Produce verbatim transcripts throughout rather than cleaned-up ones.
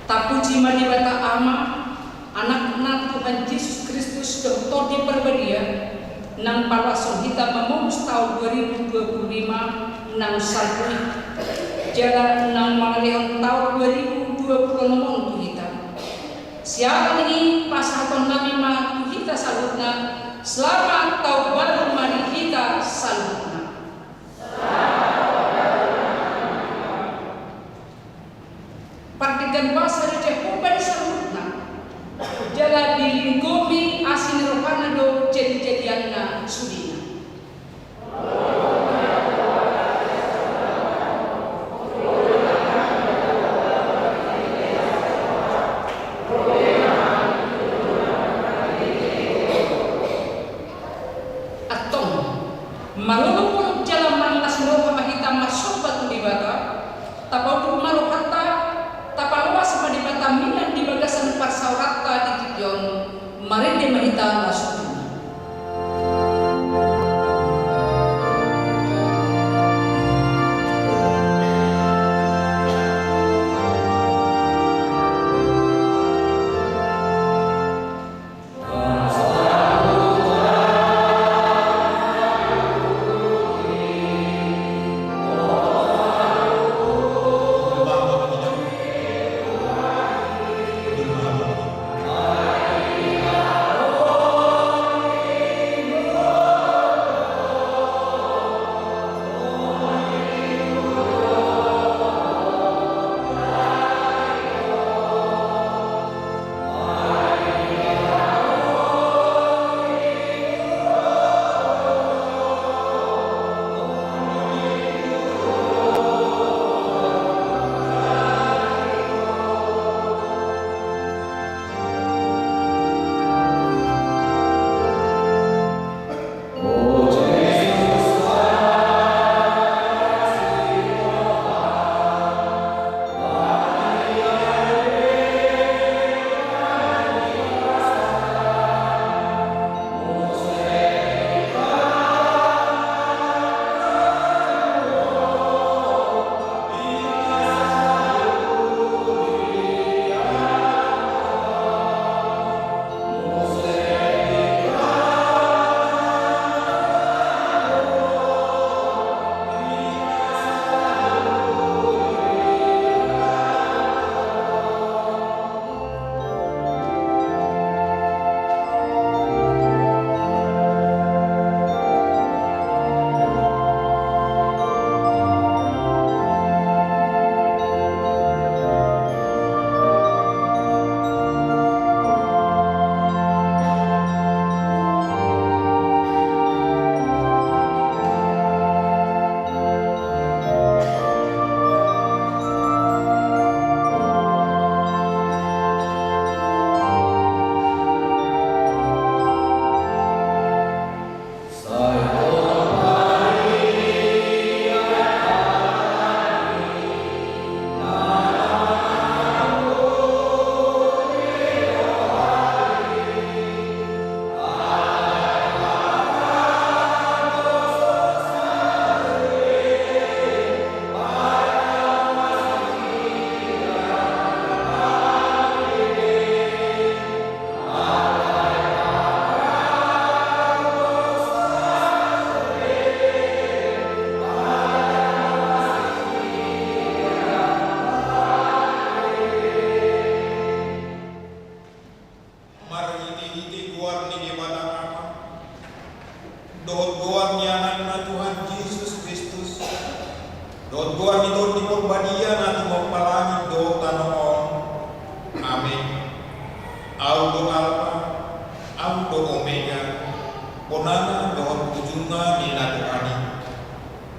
Tapuji ma Debata Ama, Anakna Tuhan Jesus Kristus dohot Tondi Parbadia, naung paluashon hita mamolus taon dua ribu dua puluh lima naung salpu i, jala naung mangalehon taon dua ribu dua puluh onom on tu hita. Siala ni i pasahatonnami ma tu hita saluhutna, selamat taon baru ma di hita saluhutna. Pardenggan basa do Jahowa di saluhutna, jala dilinggomi asi ni rohana do jadijadianna sudena. Antong, malolo polop jala marlas ni roha ma hita marsomba tu Debata, tapaunduk ma rohanta, tapaloas ma Debata mian di bagasan parsaoranta di tingki on, marende ma hita laos tu Ibana. Marhitehite goar ni Debata Ama, dohot goar ni Anakna Tuhan Jesus Kristus, dohot goar ni Tondi Parbadia na tumompa langit dohot tano on. Amen. Ahu do Alfa, ahu do Omega, bonana dohot ujungna ni na tua i.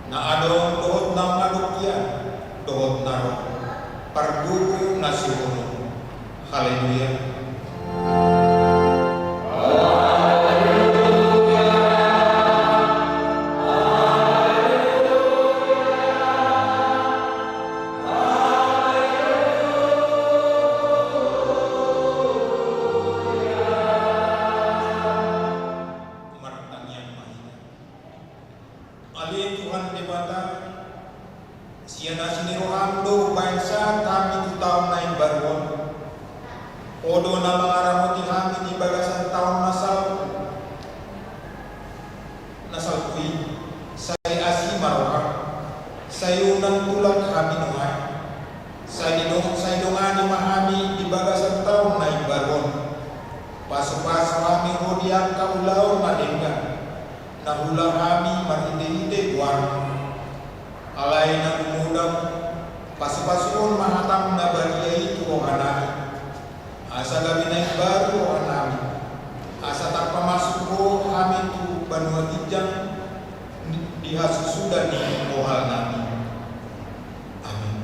Na adong dohot naung adong, ia dohot na ro, pargogo na sihohom. Haleluya. Martangiang ma hita. Ale Tuhan Debata, sian asi ni roham do umbahen sahat hami ulaon na denggan, na huula hami marhitehite goarMu. Alai na gumodang, pasupasuhon ma hataM na badia i tu rohanami, asa gabe na imbaru rohanami, asa tarpamasuk Ho hami tu banua ginjang di hasusuda ni rohanami. Amin.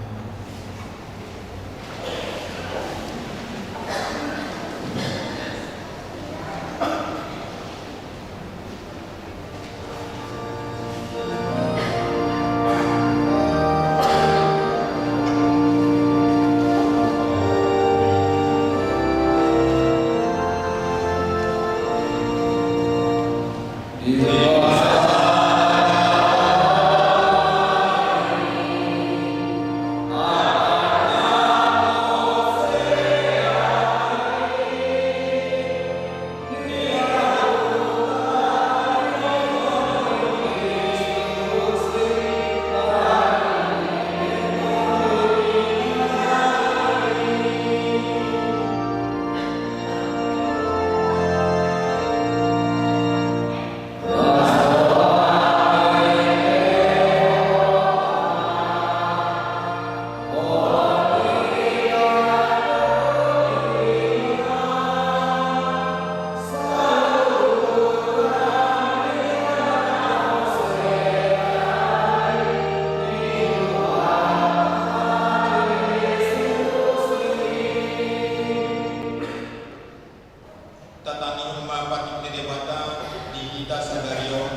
Tatangihon ma patik ni Debata di hita sadari on,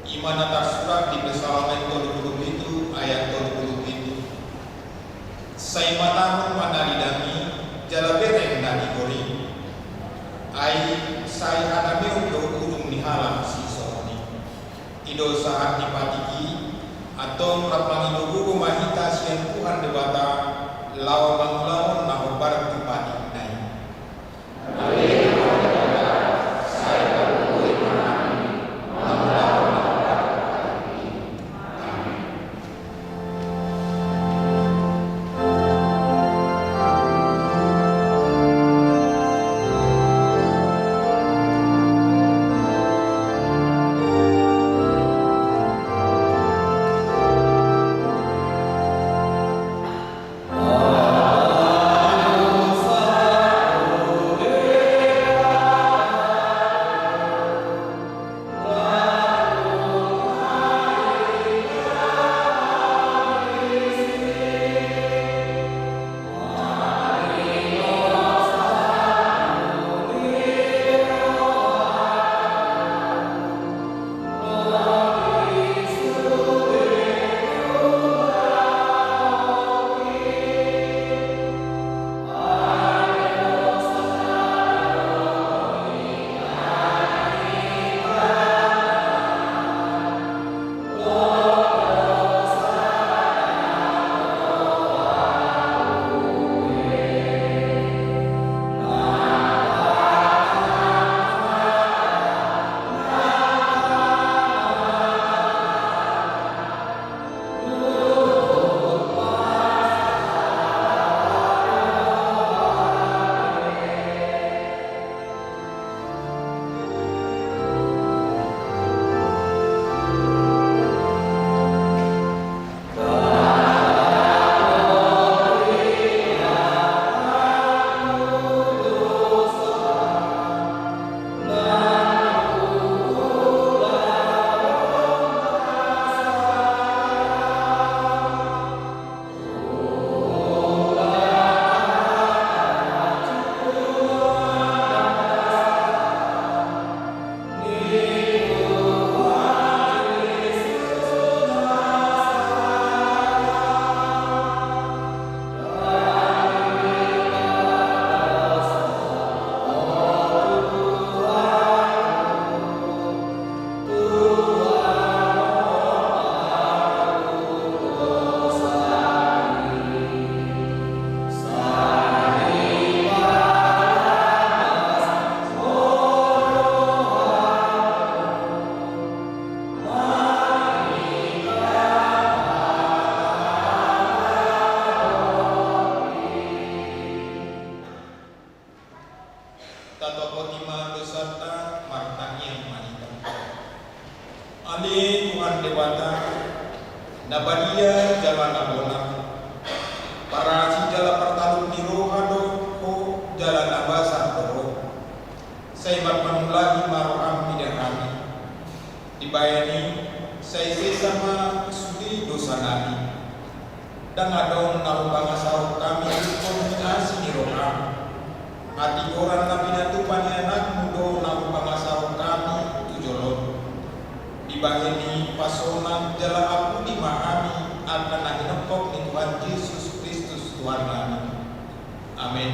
i ma na tarsurat di Psalmen tolu pulu pitu ayat tolu pulu pitu. Sai matahon ma na didang i, jala bereng na tigor i. Ai sai hadameon do ujung ni halak sisoron i. I do sahat ni patik i, antong rap mangido gogo ma hita sian Tuhan Debata, laho mangulahon na hombar tu patikna i. Debata, na badia jala na bona, parasi jala partalup ni roha do Ho jala na basa do Ho. Sai marpanulahi ma roham mida hami. Dibahen i, sai sesa ma sude dosanami. Ndang adong na hupangasahon hami ingkon ni asi ni roham. Hatigoran na pinatupa ni Anakmu do na hupangasahon hami tu jolo on. Dibahen i pasonang jala ampuni ma hami angka na hinophop ni Tuhan Jesus Kristus Tuhannami. Amen.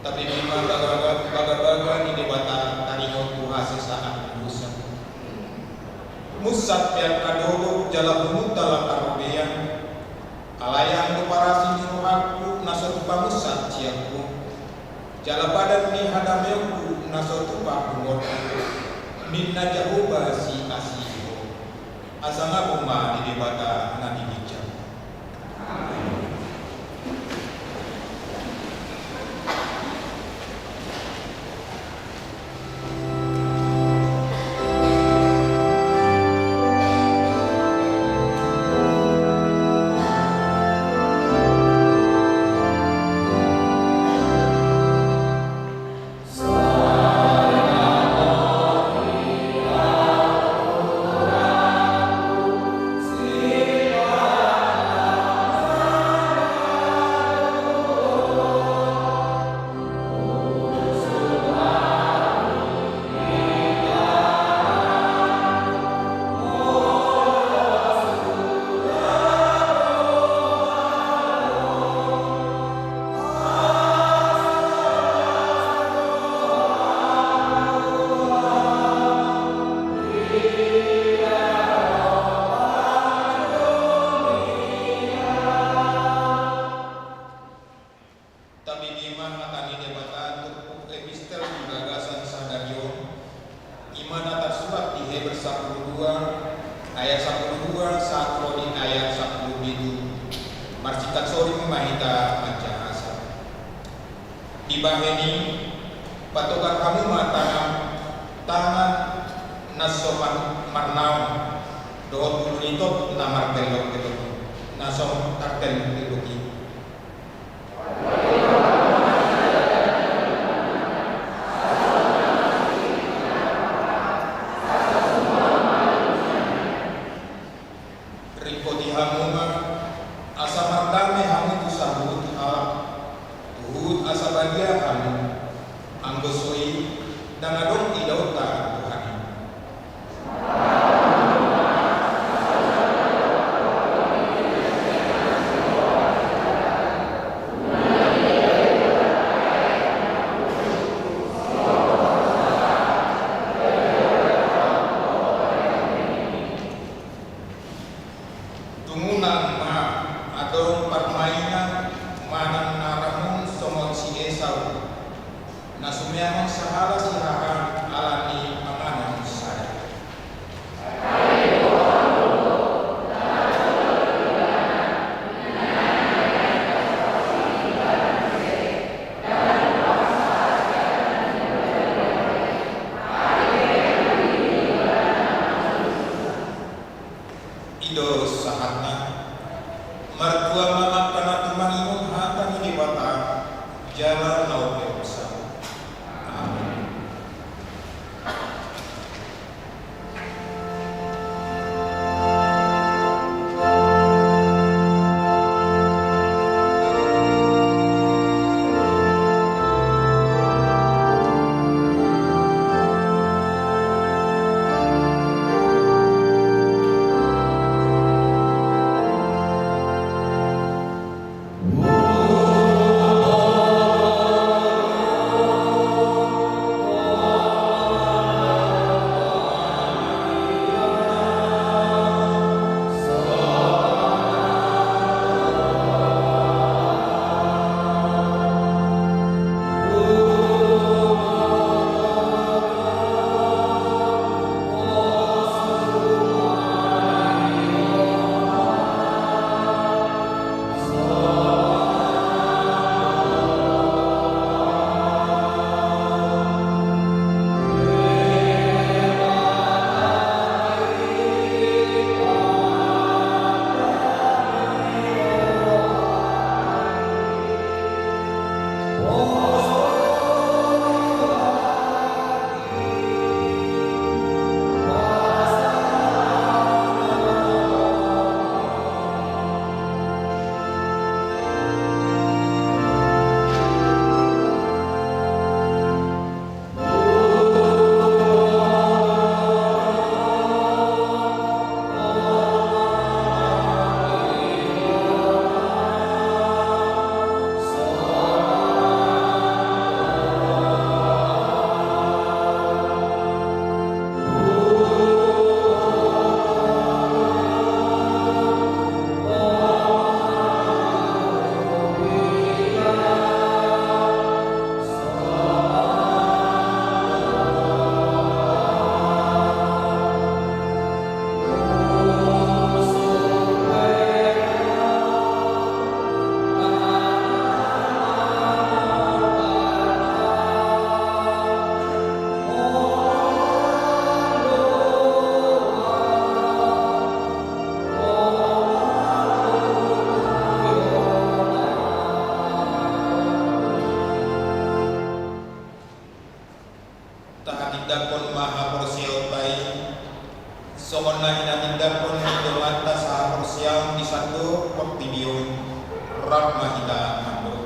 Tapipima bagabaga, bagabaga ni Debata taringot tu hasesaan ni dosa. Munsat pe angka dolok jala punguanta lam parrobean. Alai Ho do parasi ni rohangku na so tupa munsat sian Ho. Jala padan ni hadameonku na so tupa punguanku. Ninna Jahowa siasi Ho. Asa ngabun ma di Debata na di ginjang. Tabege ma hata ni Debata turpuk epistel di bagasan sadari on. I ma na tarsurat di Heber sampulu dua, ayat sampulu dua sahat ro di ayat sampulu pitu. Marsingkat soring ma hita manjahasa. Dibahen i, patogar hamu ma tangan, tangan na so mar-, marnaon, dohot ulu ni tot na martellok-tellok, na so tartellok-tellok i. Ringkoti hamu ma, asa mardame hamu tu saluhut halak, tu huhut asa badia hamu, anggo so i, ndang adong idaonta Tuhan i. Tindangkon ma haporseaonta i, songon na hinatindangkon ni Debata sahaporseaon di sandok portibi on. Rap ma hita mandok.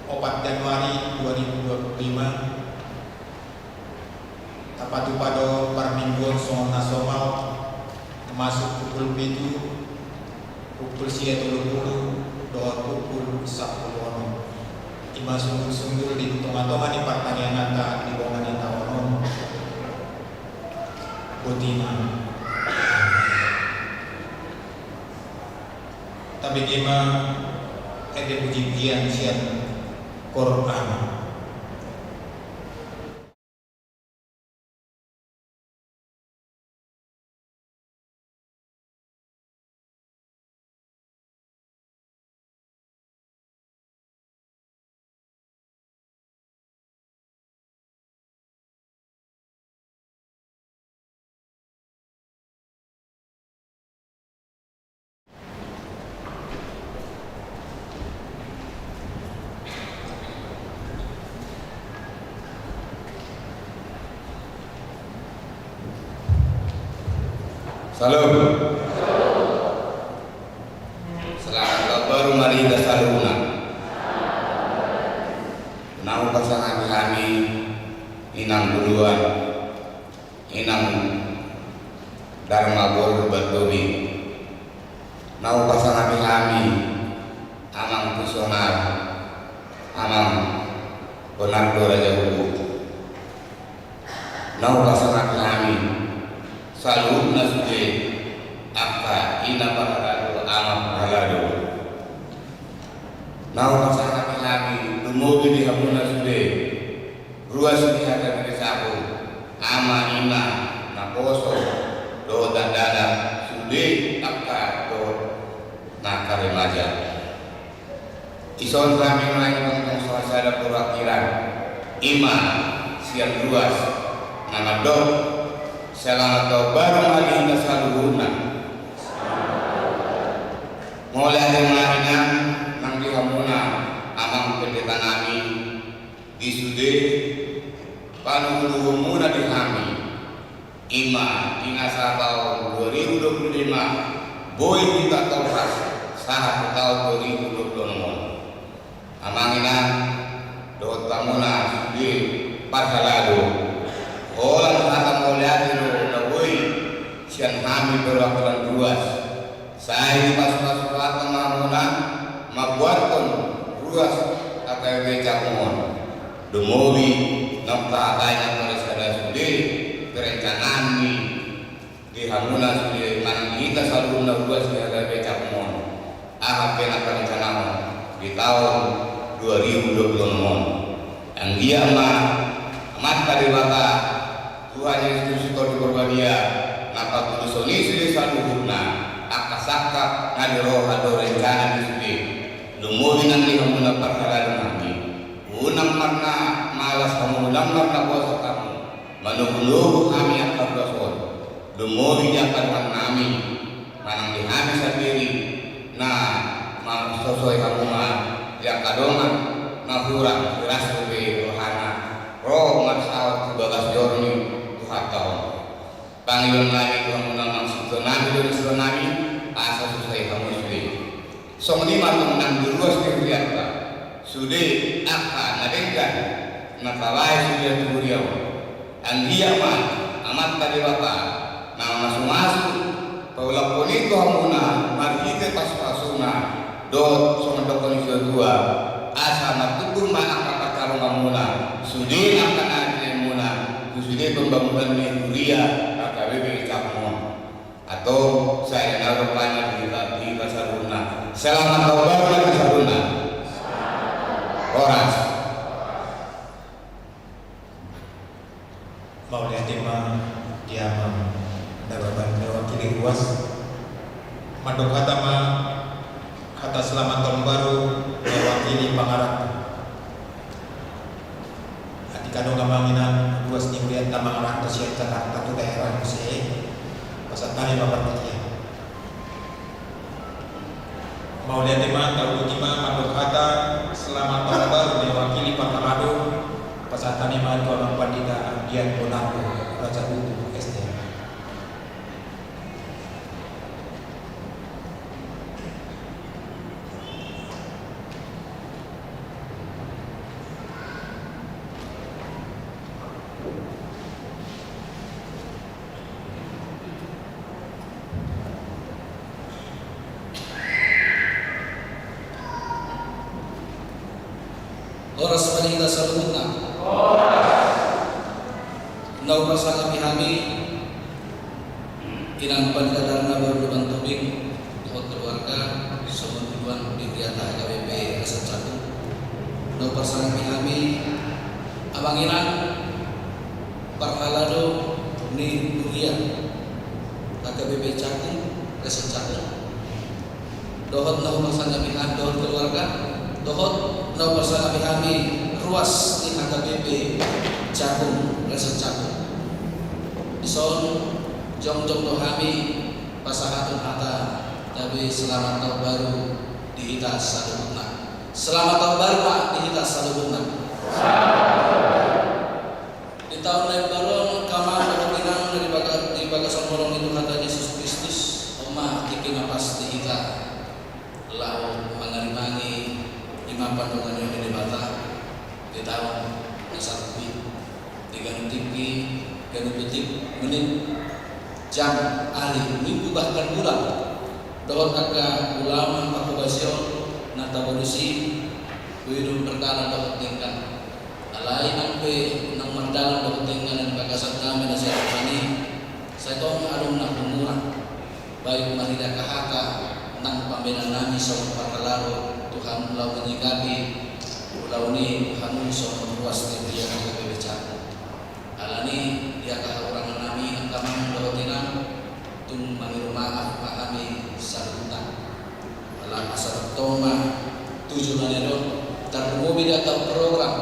Opat Januari dua ribu dua puluh lima, tapatupa do parmingguon songon na somal, masuk pukul pitu, pukul sia tolu pulu, dohot pukul sampulu onom. Ima sundul-sundul di tonga-tonga ni partangianganta di bona ni taon on. Boti ma. Tabege ma ende puji-pujian sian Korban. Salam. Selamat tahun baru ma di hita saluhutna. Na hupasangap hami inang duluan, inang Darma Boru Bartobi. Na hupasangap hami amang Tusonal, amang Bonardo Raja Hubu. Na hupasangap hami saluhutna sude angka ina parhalado, ama parhalado. Na hupasangap hami dumobi di hamuna sude ruas ni hata gereja, ama, ina, naposo dohot dakdanak, sude angka dohot angka remaja. Dison hami nunga tongtong sasada parwakilan, ima sian ruas na mandok selamat tahun baru ma di hita saluhutna. Mauliate ma inang nang di hamuna amang pendeta nami, di sude panuhuluhonmuna di hami. Ima di na sataon dua ribu dua puluh lima boi hita tolhas sahat tu taon dua ribu dua puluh onom on. Amang inang dohot hamuna sude parhalado, holan hata mauliate do na boi sian hami perwakilan ruas. Sai dipasupasu Tuhanta ma hamuna mambuathon ruas H K B P Cakung on. Dumobi naung tahatai nang marsiada sude perencanaan ni di hamuna sude manang di hita saluhutna ruas ni H K B P Cakung on. Aha pe na perencanaan di taon dua ribu dua puluh onom on. Anggiat ma Amanta Debata, Tuhan Jesus Kristus, Tondi Porbadia, na patuluson i sude saluhutna angka sangkap na di roha dohot rencana ni sude. Lumobi nang di hamuna parhalado nami. Unang marna malas hamu, unang marna bosan hamu manogunogu hami angka ruas on. Lumobi di angka dongan nami, manang di hami sandiri, na marsosoi hamu ma di angka dongan na hurang, hiras dope rohana ro marsaor tu bagas joro ni Tuhanta on. Pangidoan nami tu hamuna, amang sitaonon nami, dohot sitaonon nami, asa sosoi hamu sude. Songon i ma tong nang di ruas ni hurianta, sude angka na denggan na tabahen sude tu huria on. Anggiat ma Amanta Debata na mamasumasu paulakhon i tu hamuna marhite pasupasuna, dohot songon dohonon ni situatua, asa martumbur ma angka partarunganmuna, sude angka na tinaenmuna tu sude pembangunan ni huria H K B P Cakung on. Antong, sai na ro panya di hita, di hita saluhutna. Selamat tahun baru ma di saluhutna. Horas. Mauliate ma di amang Nababan mewakili ruas. Mandok hata ma hata selamat tahun baru mewakili pangaranto. Atik adong amang inang ruas ni hurianta mangaranto sian Jakarta tu daerah muse, pasahat hami ma partingkian. Mauliate ma, tauluti ma mandok hata selamat tahun baru mewakili parhalado, pasahat hami ma tu amang pandita Andian Bonardo Raja Buku S D. Horas ma di hita saluhutna. Na hupasangapi hami Inang Pandita Darna Barulobang Tobing dohot keluarga, songon uluan di hurianta H K B P Resencakung. Na hupasangapi hami amang inang parhalado ni huria H K B P Cakung, Resencakung. Dohot na hupasangapi hami dohot keluarga, dohot na hupasangapi hami ruas ni H K B P Cakung, Resencakung. Dison jongjong do hami pasahathon hata gabe selamat tahun baru di hita saluhutna. Selamat tahun baru ma di hita saluhutna. Di taon na imbaru on, angka amang dohot inang na di baga-, di bagasan holong ni Tuhanta Jesus Kristus, on ma tingki na pas di hita laho mangarimangi i ma pandohan ni Debata di taon na salpu i, di ganup tingki, ganup detik, menit, jam, ari, minggu, bahkan bulan, dohot angka ulaon na parhobasion na tabalusi, boi do mardalan dohot denggan. Alai nang pe naung mardalan dohot denggan di bagasan hami na sai Tuhan i, sai tong adong na hurang, baik marhite angka hata nang pambahenan nami songon parhalado tu hamu laho manyikapi ulaon i tu hamu songon ruas ni huria H K B P Cakung. Alani i, di angka hahurangan nami angka amang dohot inang, tung mangido maaf ma hami saluhutna. Ala asa tongtong ma tu joloan on, tarlumobi di angka program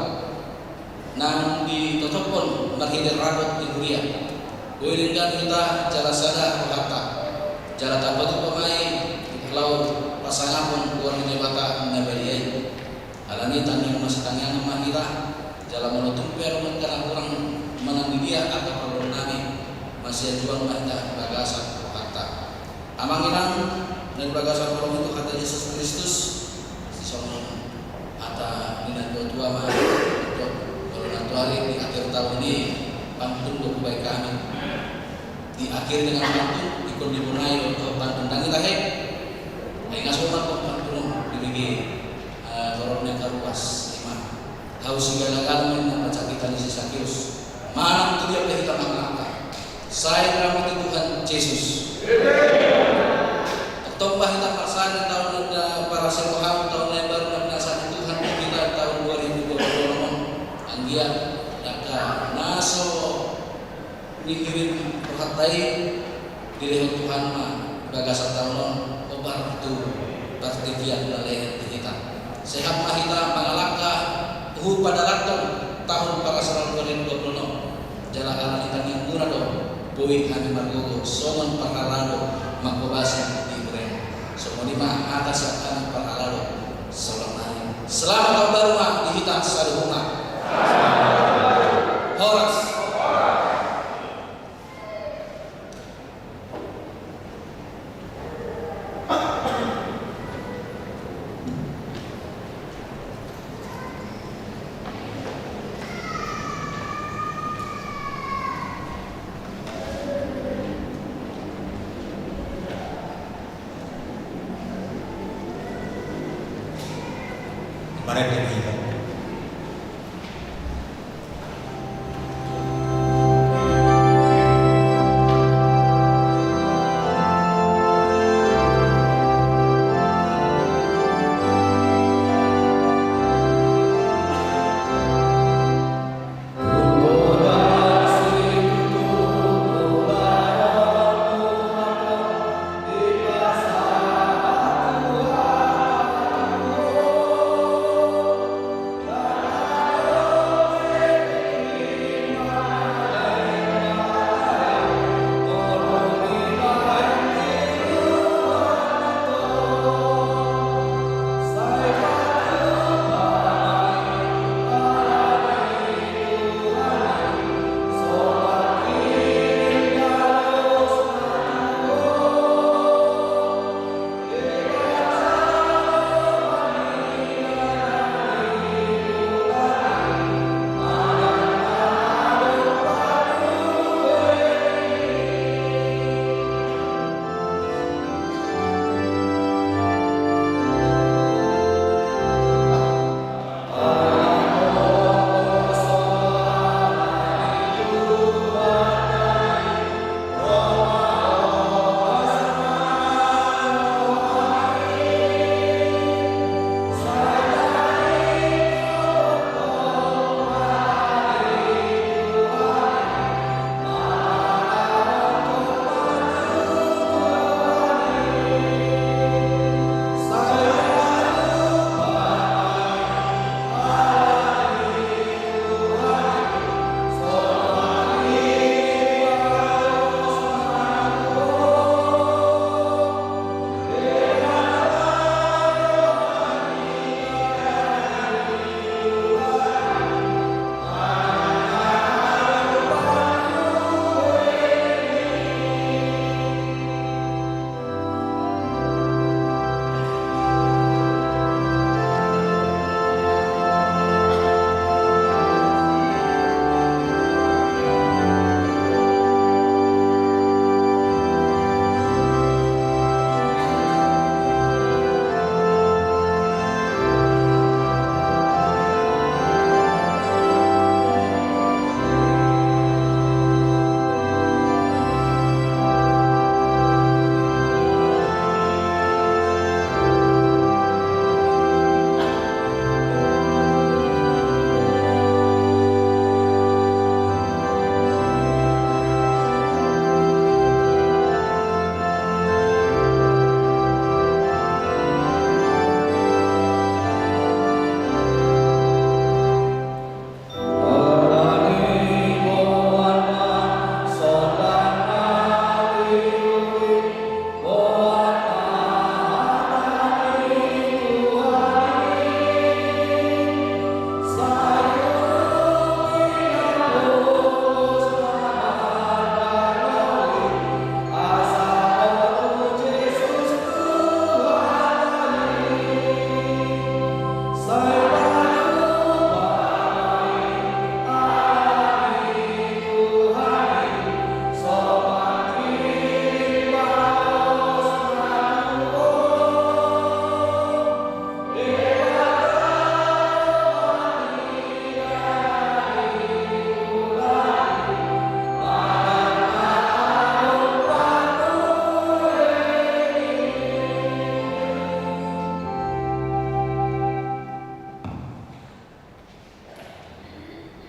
naung ditotophon marhite rapat ni huria. Boi denggan hita jala sada rohanta, jala tapatupa ma i laho pasangapon goar ni Debata na badia i. Alani i, tangiang ma, sitangiangan ma hita, jala molo tung pe adong angka na hurang manang di dia angka parngoluon nami, masianjuan ma hita di bagasan rohanta. Amang inang na di bagasan holong ni Tuhanta Jesus Kristus, songon hata ni natuatua ma, molo nantoari di akhir taon i, pantun do hubaen hami. Diakhiri dengan pantun, ingkon dibonai dohot pantun, ndang i tahe. Ai nga somal pantun on dibege, eh, torop ni angka ruas, i ma: Hau sigalagala ma, ninna pancakitan ni si Sakeus, manang tu dia pe hita mangalangka, sai diramoti Tuhan Jesus. Tongtong ma hita pasahat di taon na parasirahon, taon na imbaru na pinasahat ni Tuhan tu hita taon dua ribu dua puluh enam on. Ia, angka na so nihirim rohanta i, dilehon Tuhan ma di bagasan taon on, hombar tu partingkian na leher di hita. Sehat ma hita mangalangka tu padalanhon taon parasalaon dua ribu dua puluh enam. Jala ala ni tangiangmuna do boi hami margogo songon parhalado manghobasi di huriaM. Songon i ma hata sian hami parhalado. Selamat, selamat tahun baru ma di hita saluhutna. Horas. Marende ma hita.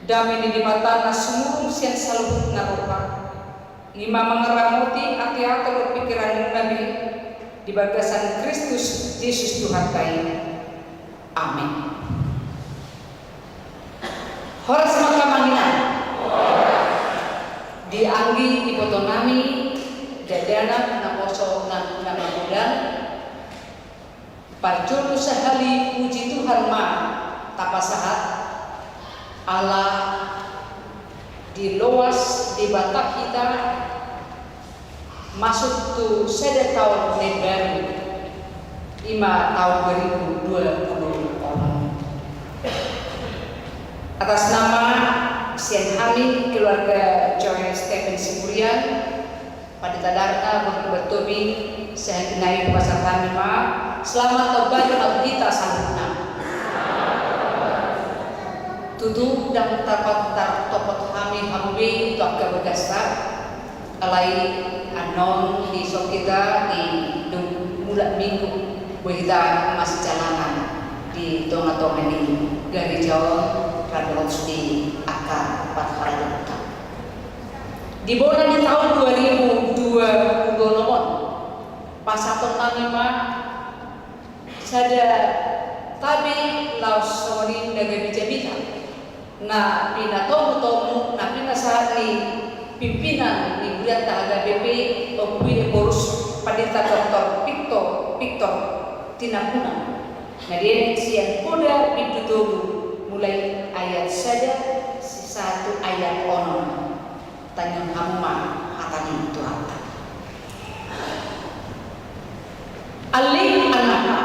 Dame ni Debata na sumurung sian saluhutna roha, i ma mangaramoti ateate dohot pingkiranmuna be di bagasan Kristus Jesus Tuhanta i. Amen. Horas ma, amang inang. Di anggi ibotonami, dadanak naposo nang na magodang, parjolo sahali puji Tuhan ma tapasahat, ala diloas Debata hita masuk tu sada taon na baru, i ma taon dua ribu dua puluh onom. Atas nama sian hami keluarga Joy Stephen Siburian, Pandita Darna, Guru Bertobi, sehingga nai pasar kami ma, selamat kembali Alkita Sanggupna. Tutu dang tapat tartopot hami hamu be tu angka bagasta, alai annon di so kita di dung mulak minggu, boi hita masijalanan di tonga-tonga ni gareja on, radohot di angka parhalado. Di bona ni taon dua ribu dua puluh onom on, pasahaton nami ma sada tabi laos songon i na gabe jamita, na pinatomu-tomu, na pinasahat ni pimpinan ni Hurianta H K B P Ompu Ephorus, Pandita Doktor Victor, Victor Tinambunan, na dienet sian Poda bindu tolu, mulai ayat sada sahat tu ayat onom. Tangianghon hamu ma hata ni Tuhanta. Ale anakna,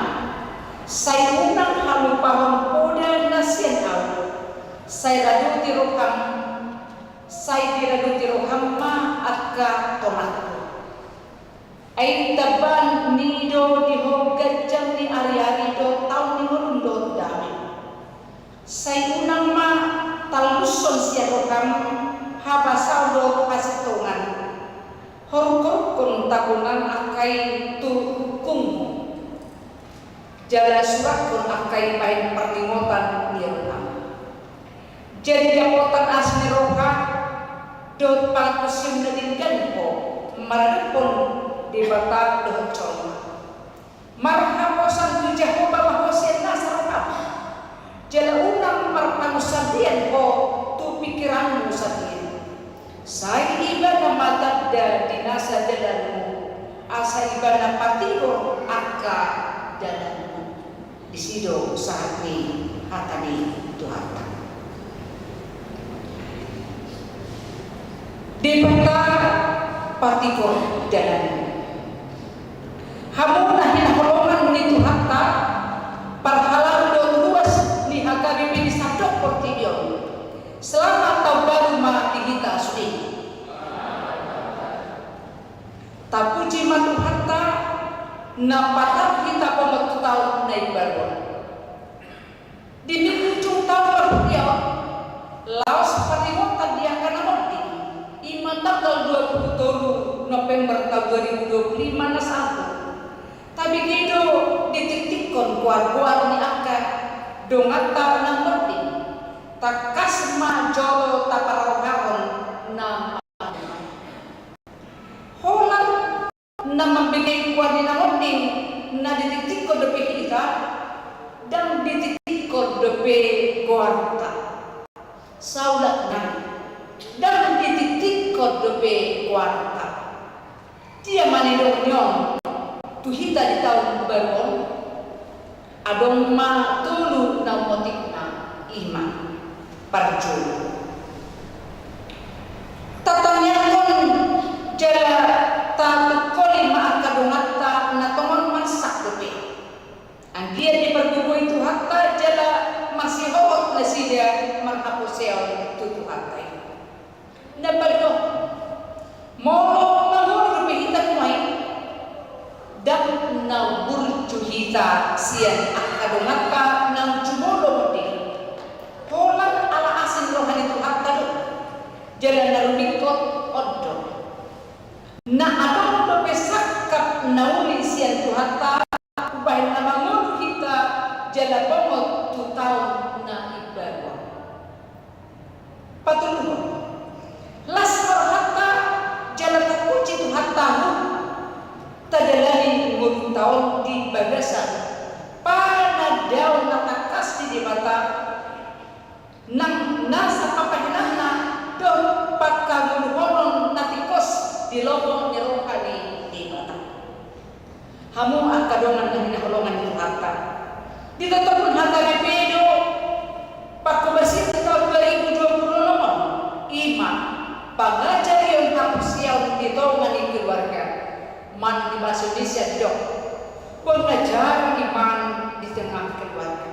sai unang halupahon poda na sian ahu, sai radoti roham, sai diradoti roham ma angka tonangku. Ai tambahan ni i do di ho ganjang ni ari-ari dohot taon ni ngolum dohot dame. Sai unang ma tallushon sian roham habasaon dohot hasintongan. Horuk-horukkon tagonan angka i tu hukungmu. Jala surakkon angka i bahen parningotan ni roham. Jadi dapotan asi ni roha dohot pangantusion na denggan ho maradophon Debata dohot jolma. Marhaposan tu Jahowa ma ho sian nasa roham. Jala unang marpangunsandean ho tu pingkiranmu sandiri. Sai Ibana ma tanda di nasa dalanmu, asa Ibana patigor angka dalanmu. Disi do sahat ni hata ni Tuhanta. Debata patigor dalanmu. Hamu na hinaholongan ni Tuhanta, parhalado dohot ruas ni H K B P di sandok portibi on. Selamat taon baru ma di hita sude. Tapuji ma Tuhanta, na patar hita bongot tu taon na imbaru on. Di minggu ujung taon parhuria on, laos paringotan di angka na monding, i ma tanggal dua puluh tolu November taon dua ribu dua puluh lima na salpu. Tabege do ditiktikkon goar-goar ni angka donganta na monding, tangkas ma jolo taparrohahon na holan na mambege goar ni na monding na ditiktikkon dope hita, dang ditiktikkon dope goarta. Saulakna, dang ditiktikkon dope goarta. Dia ma na nidok ni on tu hita di taon baru on? Adong ma tolu na umotikna, i ma parjolo, tatangiangkon jala tatungkoli ma angka donganta na tongon marsak dope. Anggiat dipargogoi Tuhanta jala marsihohot nasida marhaporseaon tu Tuhanta i. Na paduahon, molo mangolu dope hita nuaeng, dang na burju hita sian angka donganta naung jumolo monding. Holan ala asi ni roha ni Tuhanta do, jala na rumingkot on do. Na adong dope sangkap na uli sian Tuhanta, umbahen na mangolu hita jala bongot tu taon na imbaru on. Ditotopkon H K B P do panghobasion taon dua ribu dua puluh onom on, i ma pangajarion haporseaon di tonga ni keluarga. Manang di bahasa Indonesia didok pengajarion iman di tengah keluarga.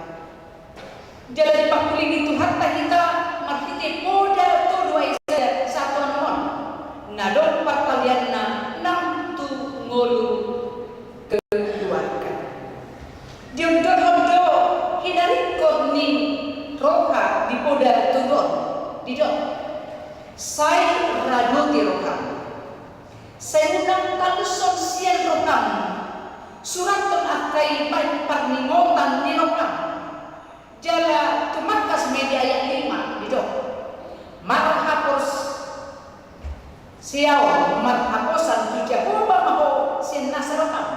Jala dipangkulingi Tuhanta hita marhite Poda Tolu Ayat sada sahat tu onom on, na adong parpalianna nang tu ngolu keluarga. Diondolhon do hinaringkot ni roha di Poda Tolu on, didok: Sai radoti roham. Sai unang talushon sian roham surathon angka i parningotan ni roham. Jala tumangkas ma i di ayat lima, didok: Marhaporseaon, marhaposan tu Jahowa ma ho sian nasa roham.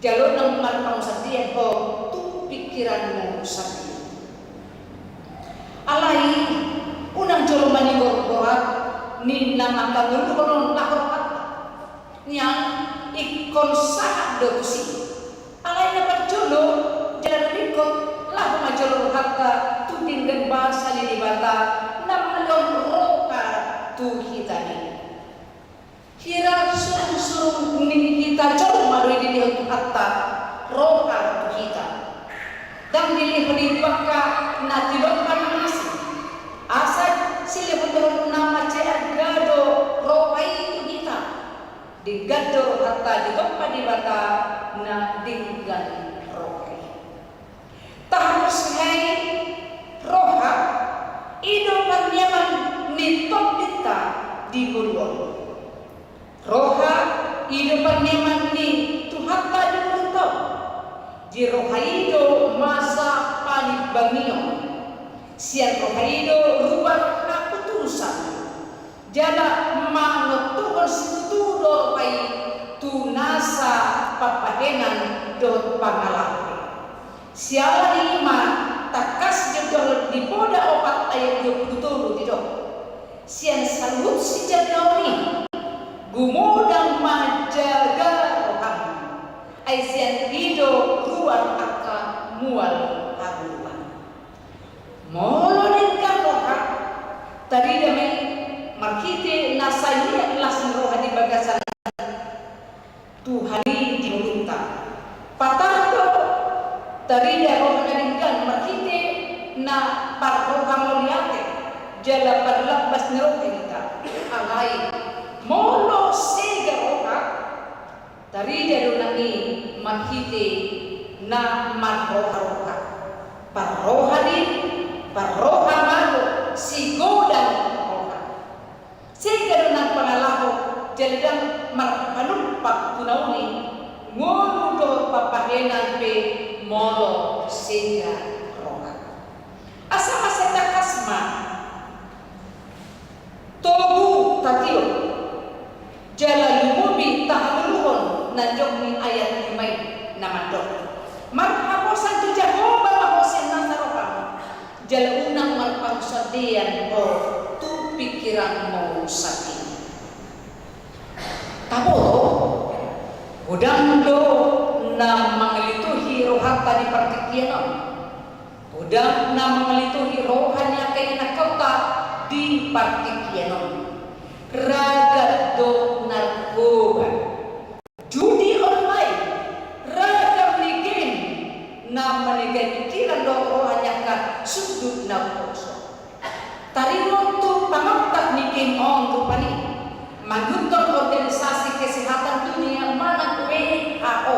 Jala unang marpangunsandean ho tu pingkiranmu sandiri. Alai unang jolo manigor-gorat ni na mangkangoluhon on laho rohanta. Nian ingkon sahat do tusi. Alai na parjolo jala na ringkot, laho ma jolo rohanta tu denggan basa ni Debata na mangalehon roha tu hita i. Hira surung-surung ni hita jolma do i dilehon Tuhanta roha tu hita. Ndang dilehon i tu angka na tilopa na asing. Asa silehon-lehon na mansai arga do roha i tu hita. Denggan do rohanta ditompa Debata na denggan roha i. Tahaporseai roha, i do parniaman ni tondinta di ngolu on. Roha, i do parniaman ni Tuhanta di ngolunta on. Di roha i do masa panimbangion. Sian roha i do ruar haputusan. Jala manontuhon situtu do roha i tu nasa pambahenan dohot pangalaho. Siala ni i ma tangkas didok di Poda opat ayat dua pulu tolu, didok: Sian saluhut sijanjion i, gumodang ma jaga roham. Ai sian i do ruar angka mual hangoluan. Molo denggan roha, tarida ma i marhite na sai niat las ni roha di bagasan Tuhan i di ngolunta. Patar do tarida roha na denggan marhite na parroha mauliate jala parlambas ni roha hita. Alai molo sega roha, tarida do nang i marhite na marroha-roha. Parroha di, parroha mago, sigodang roha. Sega do nang pangalaho jala ndang marpanumpak tu na uli, ngolu dohot pambahenan pe molo sega roha. Asa masa tangkas ma togu tatiop jala lumobi tahangoluhon na nidok ni ayat lima i na mandok: Marhaposan tu Jahowa ma ho sian nasa roham. Jala unang marpangunsandean ho tu pingkiranmu sandiri. Taboto, godang do na mangalitohi rohanta di partingkian on. Godang na mangalitohi roha ni angka inangkonta di partingkian on. Ragam do narkoba, judi online, ragam ni game na manegai pingkiran dohot roha ni angka sundut na umposo. Taringot tu pangontak ni game on rupani, mangihuthon Organisasi Kesehatan Dunia manang W H O,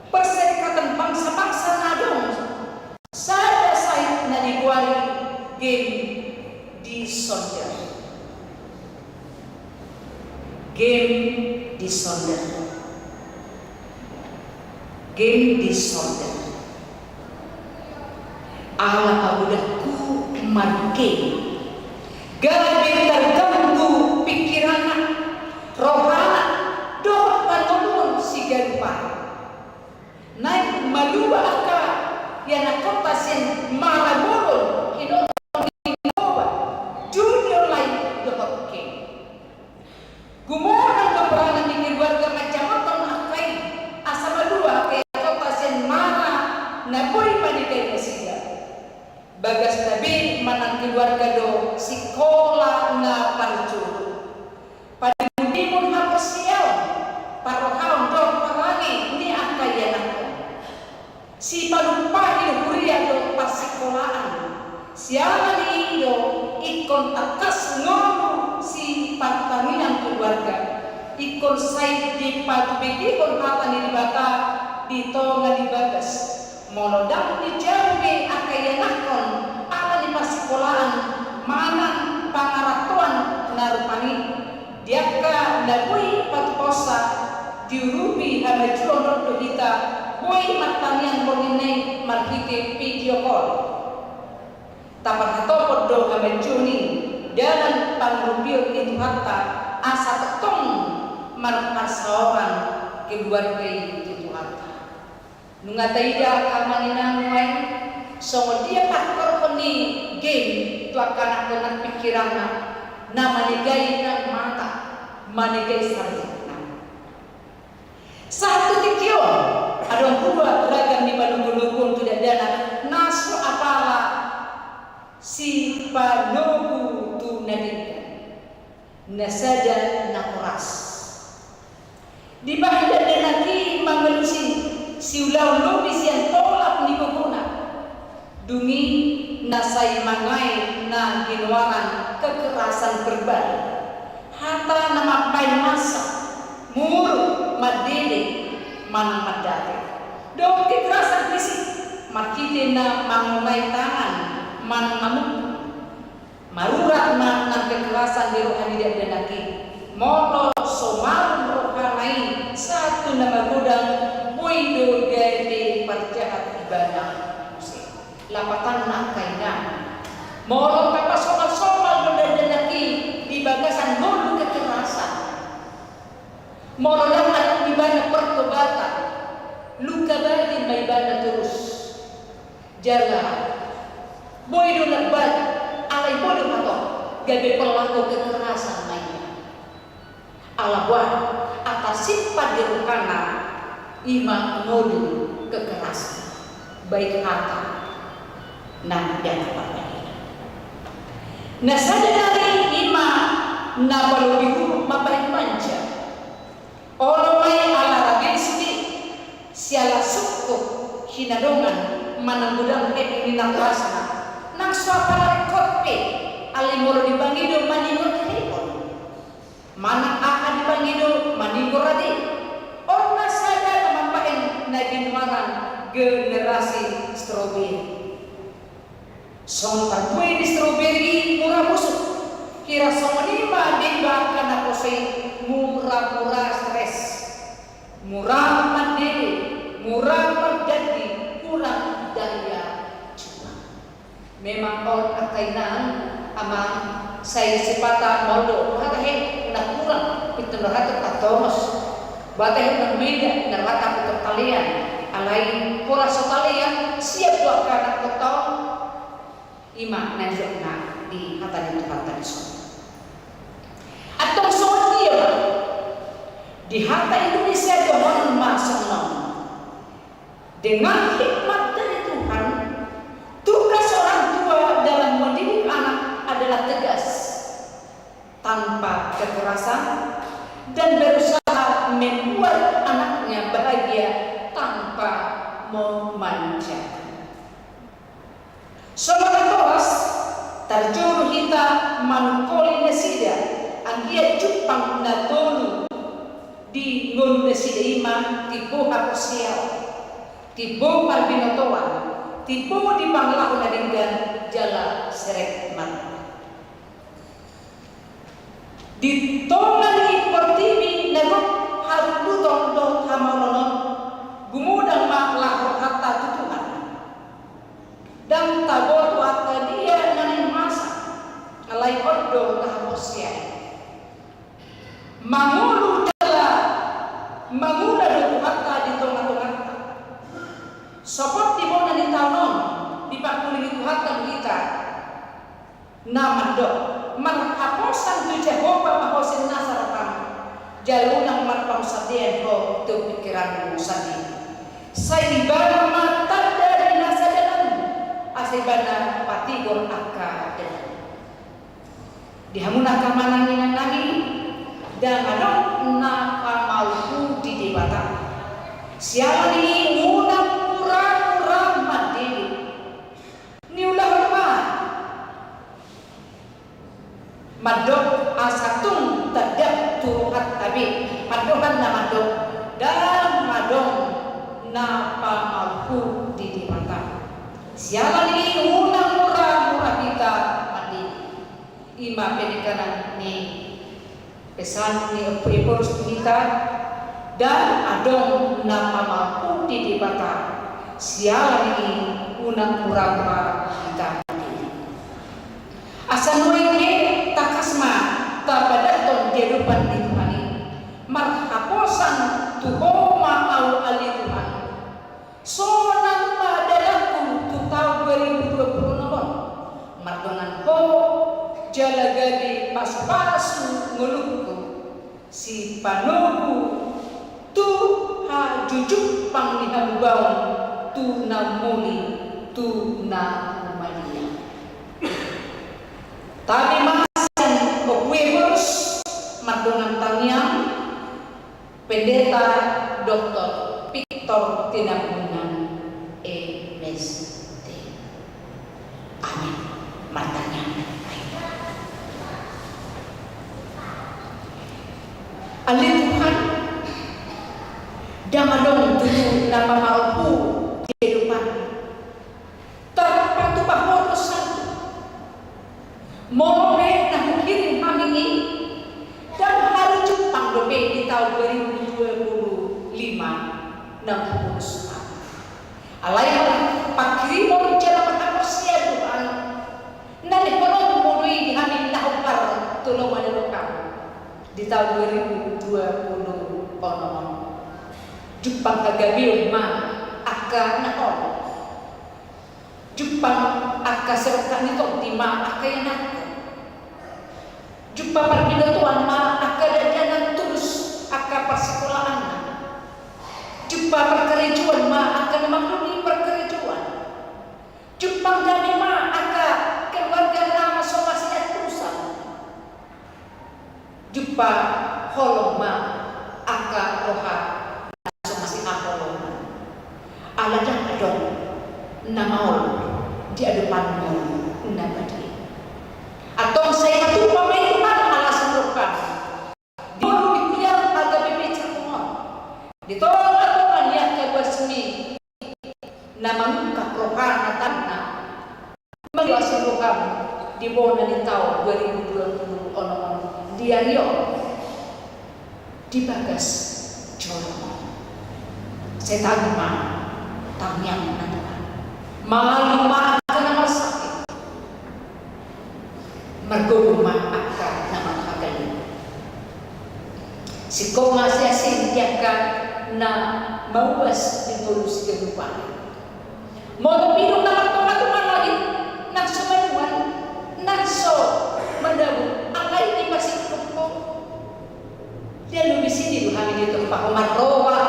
Perserikatan Bangsa-Bangsa na adong, sada sahit na digoari game disonder. Game disonder. Game disonder. Ala pahudahku margame, gabe targanggu pingkiranna, rohana, dohot pangoluon siganup ari. Naeng malua angka ianakkonta sian mara bolon, hinothon ni Jahowa, judi online dohot game. Gumodang do peranan ni keluarga manjamothon angka i, asa malua angka ianakkonta sian mara do sikola na parjolo. Padimun-dimun haporseaon, parrohaon dohot parange ni angka ianakhon. Sipalumpahi do huria dohot parsikolaan. Siala ni i do ingkon tangkas ngolu sipartangiangan keluarga. Ingkon sai dipatubegehon hata ni Debata di tonga ni bagas. Molo ndang dijalo be angka ianakhon ala ni parsikolaan manang pangarantoan na rupani, di angka na boi patupaonsa, diurupi hamajuon on do hita boi martangiang borngin i marhite video call. Taparhatopot do hamajuon i dalan pangurupion ni Tuhanta asa tongtong marparsaoran keluarga i tu Tuhanta. Nunga taida angka amang inang nuaeng, songon dia pangkorhon ni game tu angka anakhon nang pingkiranna, na manegai nang mata, manegai sarihonna. Sahat tu tingki on, adong dua ragam ni panogunoguon tu dakdanak na so apala sipanogu tu na denggan. Na sada na horas. Dibahen dakdanak i mangalusi siulaon lobi sian tolap ni gogona. Dung i na sai mangae na ginoaran kekerasan verbal. Hata na mambahen masa, muruk, mandele, manang mandate. Dohot kekerasan fisik, marhite na mangonai tangan, manang mamukul. Marurat ma nang kekerasan di roha ni dakdanak i. Molo so malum rohana i sahat tu na magodang, boi do gabe parjahat ibana muse. Lapatanna angka inang, molo tapasomalsomal do dakdanak i di bagasan ngolu kekerasan, molo ndang adong ibana pertobatan, luka batin ma ibana torus. Jala boi do lambat, alai boi do hatop gabe pelaku kekerasan ma ia. Ala boha, atas simpan di rohana i ma ngolu kekerasan, baik hata nang dana parbadian. Na sada nari i ma na palobi uhum mambahen manja. Olo ma i ala ragil sude, siala sungkun hinadongan manang godang hepeng ni natorasna, nang so apala ringkot pe, alai molo dipangido maningot hepeng. Manang aha dipangido maningot rade. On ma sada na mambahen na ginoaran generasi stroberi. Songon parbue ni stroberi mura busuk. Hira songon i ma deba angka naposo i, mura-mura stres, mura mandele, mura marjanji, kurang daya juang. Memang on angka inang, amang, sai sipata molo do hata he na kurang, pintor hata tatongos. Bata he na meda na hata pintor talean. Alai horas so talean, siap do angka na kotong. I ma na nidokna di hata ni Tuhanta dison. Antong songon dia ma di hata Indonesia dohonon ma songon on. Dengan hikmat dari Tuhan, tugas orang tua dalam mendidik anak adalah tegas, tanpa kekerasan, dan berusaha membuat anaknya bahagia tanpa memanjakan. Songon na horas, tarjou do hita manungkoli nasida, anggiat jumpang na tolu di ngolu nasida i ma timbo haporseaon, timbo parbinotoan, timbo di pangalaho na denggan jala serep marnida. Di tonga ni portibi na gok harunduton dohot hamaolon on, gumodang ma laho rohanta tu Tuhan. Ndang taboto angka dia na naeng masa, alai on do na haporseaon. Mangolu jala mangula do Tuhanta di tongatonganta. Sopot di bona ni taon on, dipangkulingi Tuhanta do hita. Na mandok, marhaposan tu Jahowa ma ho sian nasa roham, jala unang marpangunsandean ho tu pingkiranmu sandiri. Sai Ibana ma tanda di nasa dalanmu, asa Ibana patigor angka dalanmu. Di hamu angka amang inang nami, ndang adong na pamalpu di Debata. Siala ni i unang mura-mura mandele. Niulahon ma mandok asa tung tadap tu rohanta be, pandohan na mandok ndang adong na pamalpu di Debata. Siala ni i unang mura-mura hita mandele. I ma penekanan ni pesan ni Ompu Ephorus tu hita, ndang adong na pamalpu di Debata, siala ni i unang mura-mura hita. Asa nuaeng pe tangkas ma tapadathon di adopan ni Tuhan i, marhaposan tu Ho ma ahu ale Tuhan. Sonang ma dalanku tu taon dua ribu dua puluh enam on, mardongan Ho jala gabe pasu-pasu ngolungku, sipanogu tu hajujumpang ni hamubaon tu na muli tu na humaliang. Tabi ma sian Ompu Ephorus mardongan tangiang, Pendeta Doktor Victor Tinambunan, M S T. Amin. Martangiang. Ale Tuhan, ndang adong tutu na pamalpu di adopanMu. Tarpatupa Ho do sandok. Molo pe na huhirim hami i, ndang haru jumpang dope di taon dua ribu dua puluh lima na hubolus hami. Alai panghirimon jala marhaporseaon Tuhan, na lehononMu do i di hami na hombar tu lomo ni roham di taon dua ribu dua puluh onom on. Jumpang hagabeon ma angka na holong. Jumpang angka sirongkap ni tondi ma angka ianakhon. Jumpang parbinotoan ma angka dadanan, tulus angka parsikolaanna. Jumpang parkarejoan ma angka na mangulahon parkarejoan. Jumpang dame ma angka keluarga na so masiantusan. Jumpang holong ma angka roha na so masihaholongan. Ala ndang adong na maol di adopanMu na badia. Antong sai hatupa ma i Tuhan alas ni roham. Di ngolu ni hujang hagabe pe jala tongon. Di tonga-tonga ni angka ruasmi na mangungkap rohana, tangiangna, mangulahon roham di bona ni taon dua ribu dua puluh onom on di ari on di bagas joro. Sai tabi ma tangiangna Tuhan. Malua ma angka na marsakit. Margogo ma angka na marhagaleon. Singkop ma asi-asi di angka na mauas di ngolu siganup ari. Molo pe dung na martonga-tonga nangkin, nang so manuan, nang so mandabu, alai dipasingkop Ho. Dia lobi sini do hami ditompa Ho marroha.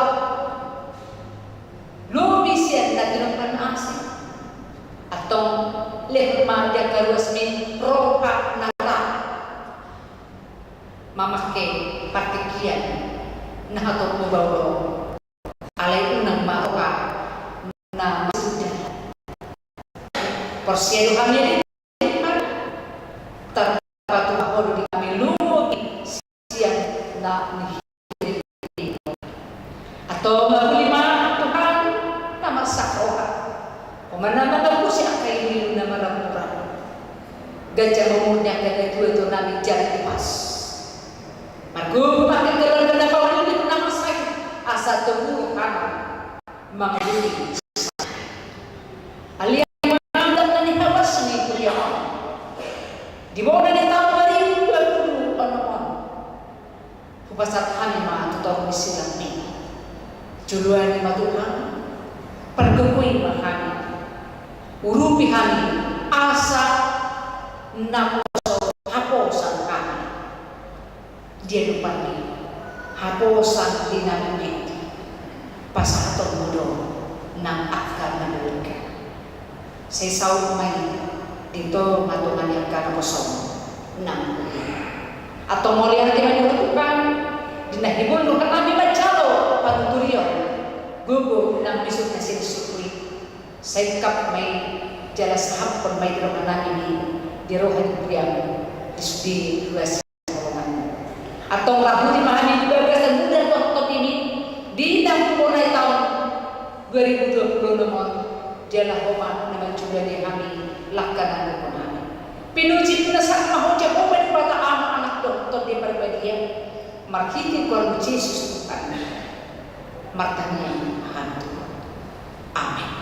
Lobi sian na tinompa na asing. Antong lehon ma di angka ruasmi roha na ra mamangke partingkian na hatop molo baoa. Alai unang ma roha na masuda. Porsea do hami, tarpatupa Ho do di hami lobi sian na nihirim. Antong manguli ma Tuhan na marsak roha. Ho ma na mangapusi angka ilu-ilu na marhamuran. Ganjang umur ni angka natua-tua nami jala hipas. Margogo ma angka keluarga na pauli na marsakit asa togu rohana mangulahon. Alai ma angka na nihawas ni kuria on di bona ni taon dua ribu dua puluh onom on. Hupasahat hami ma tu toru ni silangmi. Joloani ma Tuhan, pargogoi ma hami. Urupi hami asa naposo haposan hami. Dia do pandi haposan di na mangihut, pasahatonmu do nang angka na mangihut. Sai saut ma i di tonga-tonga ni angka naposom. nang. Antong mauliate ma di Ho Tuhan, di na hibul rohanami manjalo panuturion gogo nang bisuk na sian sukui. Singkap ma i jala sahaphon ma i di rohanami, di roha ni budiam, di sude ruas ni holonganmu. Antong rap hudi ma hami di bagasan mudar dohot tondimi di na humorang taon dua ribu dua puluh enam on, jala Ho ma na manjumlahon hami, langka na nungnungnung hami. Pinuji pinasahat ma Ho Jahowa Debata, Ama, Anak dohot Tondi Parbadia, marhite goarmu Jesus Tuhan. Martangiang hami tu Ho. Amen.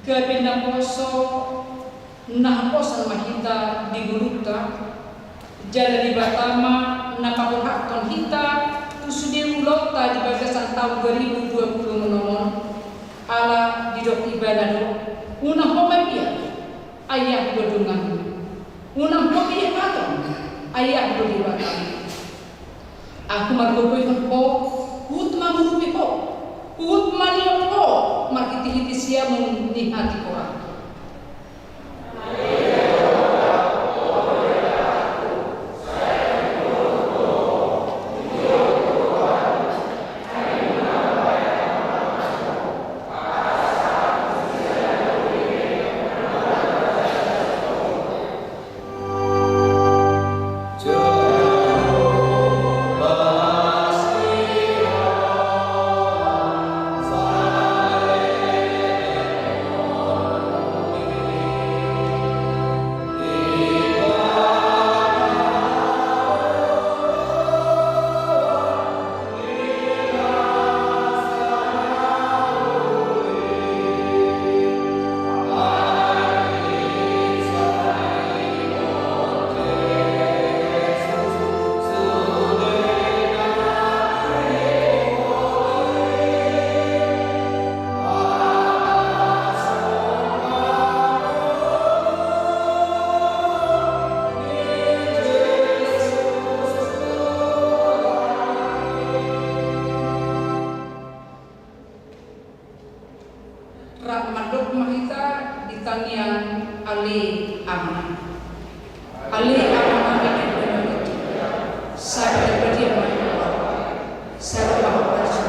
Gabe naposo, na haposan ma hita di ngolunta, jala Debata ma Na paborhathon hita tu sude ulaonta di bagasan taon dua ribu dua puluh onom on, ala didok ibana do: Unang ho mabiar, ai ahu do donganmu. Unang ho biahaton, ai ahu do Debatam. Ahu margogoihon ho, huhut mangurupi ho, huhut manihot ho marhitehite siamun ni hatigoran. Rap mandok ma hita di tangiang Ale Amanami. Ale Amanami na di banua ginjang, sada na badia ma roham, sai ro ma ho raja,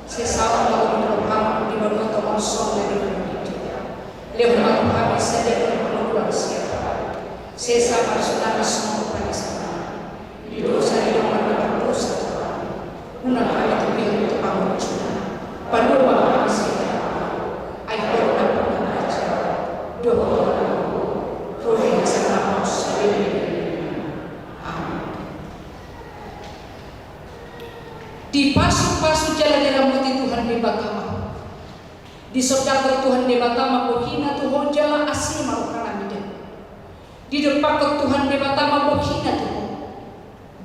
sai saut ma roham di banua tonga on songon na di banua ginjang. Lehon ma tu hami sadari on hangoluan siapari. Sesa ma dosanami songon panesanami di dosa ni dongan na mardosa tu hami. Unang hami togihon tu pangunjunan. Palua ma hami sian harajaon, ai Ho do nampuna harajaon dohot hangoluan, ro di hasangapon sadari on. Amen. Dipasupasu jala diramoti Tuhan Debata ma ho. Disondangkon Tuhan Debata ma bohina tu ho jala asi ma rohana mida. Didompakkon Tuhan Debata ma bohina tu ho,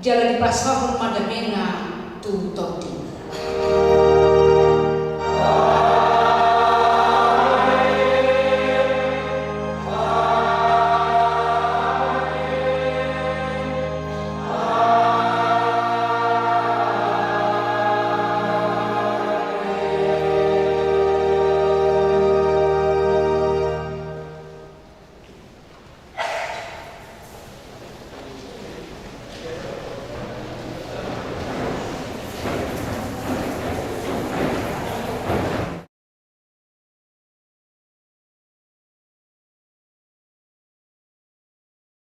jala dipasahat ma damena tu tondina.